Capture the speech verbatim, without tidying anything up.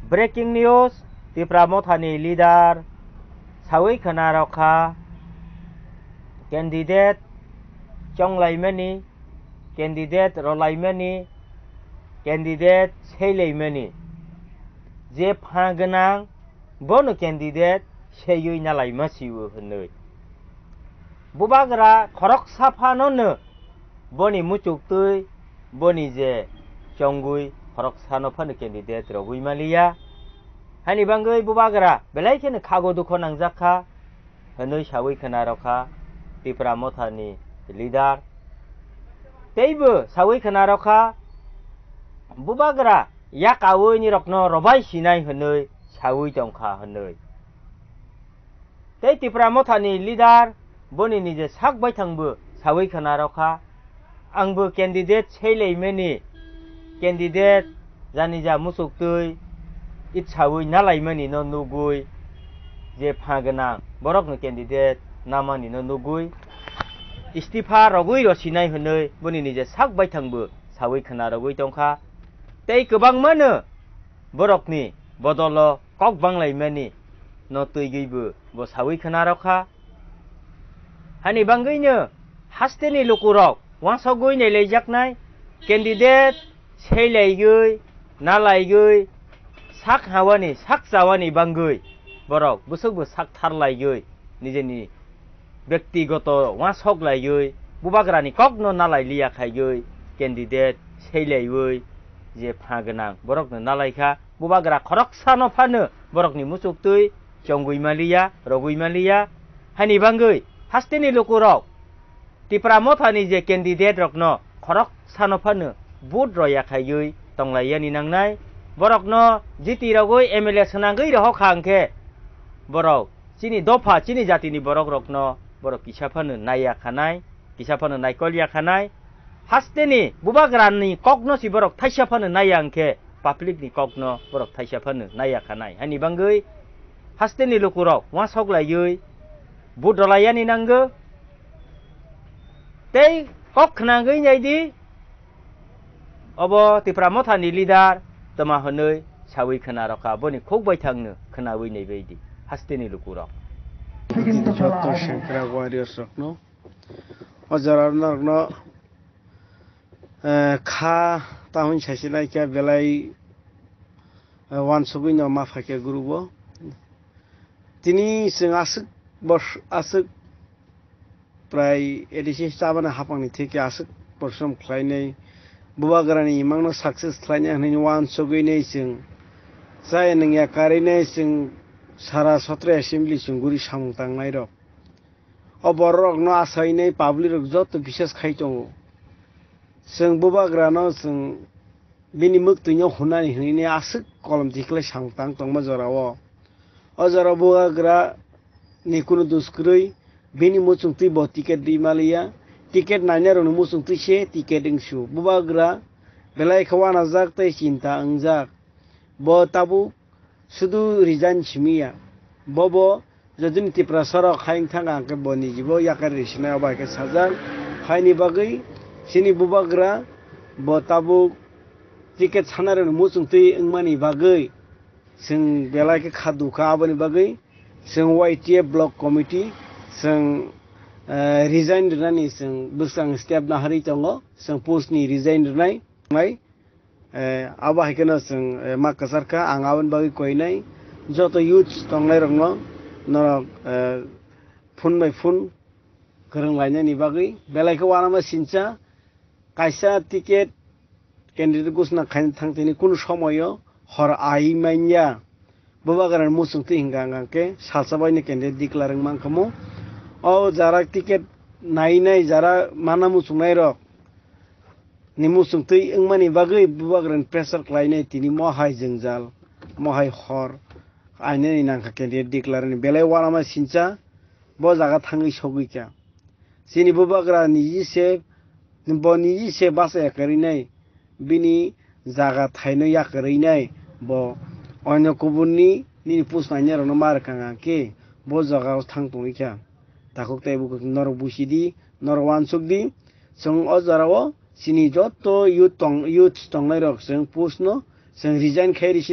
Breaking news, Tipra Mothani leader sawi khna rokha, candidate chonglaimani, candidate rolaimani, candidate seilaimani. Je pha gwnang bono candidate seiwi nalaima sio hwnwi. Bubagra khoroksa phano no boni muchuk twi boni je chongwi khoroksa no phano candidate rogwi maliya. Hani bangwi bubagra belai kheno khago dukho nangjak kha hwnwi sawi khna rokha Tipra Mothani leader. Teibo sawi khna rokha bubagra yakawi ni rokno robai sinai hwnwi sawi tongkha hwnwi. Tei Tipra Mothani leader boni nije sak baithangbo sawi khna rokha, angbo candidate seilaimani, candidate janija muchuk twi itsawi nalaimani no nugwi je pha gwnang borokno candidate namani no nugwi istifa rogwi rosinai hwnwi boni nije sak baithangbo sawi khna rogwi tongkha. Tei kwbangmano borokni bodolo kok banglaimani no twigibo bo sawi khna rokha. Hani bangwino hasteni lukurok wansogwi nailaijaknai candidate seilaigwi, nalaigwi, sak hawani, sak chawani bangwi borok bwswkbo sak tharlaigwi nijeni bektigoto wansok laiwi bubagrani kokno nalai liya khaiwi candidate seilaiwi je pha gwnang borokno nalaikha. Bubagra khoroksano phano borokni muchuk twi chongwi maliya, rogwi maliya. Hani bangwi hasteni lukurok Tipra Mothani je candidate rokno khoroksano phano vote roya khaiwi tonglaiyani nangnai. Borokno jiti rogwi M L A swnangwi rohokha hwnkhe borok chini dopha, chini jatini borok rokno borok kisa phano naiya khanai, kisa phano naikol ya khanai. Hasteni bubagrani kokno si borok thaisa phano naiya hwnkhe public ni kokno borok thaisa phano naiya khanai. Hani bangwi hasteni lukurok wansok laiwi vote rwlaiyani nango. Tei kok khnangwi naidi, obo Tipra Mothani leader toma hwnwi sawi khna rokha, boni khuk baithangno khnawi naibaidi hasteni lukurok. Joto sengkrak warriors rokno, o jora norokno, eh, kha tahun saisi laikha belai, eh, wansugwi no ma phaikha group o. Tini chwng aswk bors-, aswk prai A D C chabani hapangni theke aswk porishrom khlainai, bubagrani imangno success khlainai hwnwi wansugwi nai chwng chaya nungya karwi nai chwng sara sotro assembly chwng guri samung tangnai rok. O borok rokno achainai public rok joto bisas khai tongo. Chwng bubagrano chwng bini mwktwino hwnani hwnwi aswk kolom tikhlai samung tang tongma jorao. O jorao bubagra ni kunu dos kwrwi, bini muchungtwi bo ticket rwi maliya. Ticket nainai rokni muchungtwi se ticket wngsu. Bubagra belai khe wanajak tei chinta wngjak. Bo tabuk sudu resign simiya. Bobo jodini Tiprasa rok hai wngthang ang khe bo nijibo yakari risinai obo hai khe sajak. Haini bagwi chini bubagra bo tabuk ticket sanarokni muchungtwi wngmani bagwi chwng belai khe kha dukha. Aboni bagwi chwng Y T F block committee chwng, eh, resign rwnani chwng bwskang step naharwi tongo. Chwng post ni resign rwnai. Eh, abo hai kheno chwng, eh, ma kwchar kha, ang aboni bagwi koinai joto youth tongnai rokno norok, eh, phone bai phone kwrwng lainani bagwi belai khe uanama sincha kaisa ticket candidate gosna khaina thang tini kunu somoyo hor ai manya. Bubagrani muchungtwi hwnka hwnka khe salsa baino candidate declare wng mankha mo. O jara ticket nai nai jara mana muchungnai rok ni muchungtwi wngmani bagwi bubagrani pressure khlainai tini mohai jwngjal, mohai hor ainani nangkha candidate declare ni belai uanama sincha bo jaga thangwi sogwi kha. Chini bubagra niji se, bo niji se bachaya kwrwi nai, bini jaga thaino ya kwrwi nai, bo onyo kubunni nini pusnainai rokno ma rwkha hwnkhe bo jagao thang tongwi kha. Takhuk tei bukhuk norok busi di, norok uansuk di, chwng o jorao chini joto youth tong-, youth tongnai rok chwng post no chwng resign khai risi.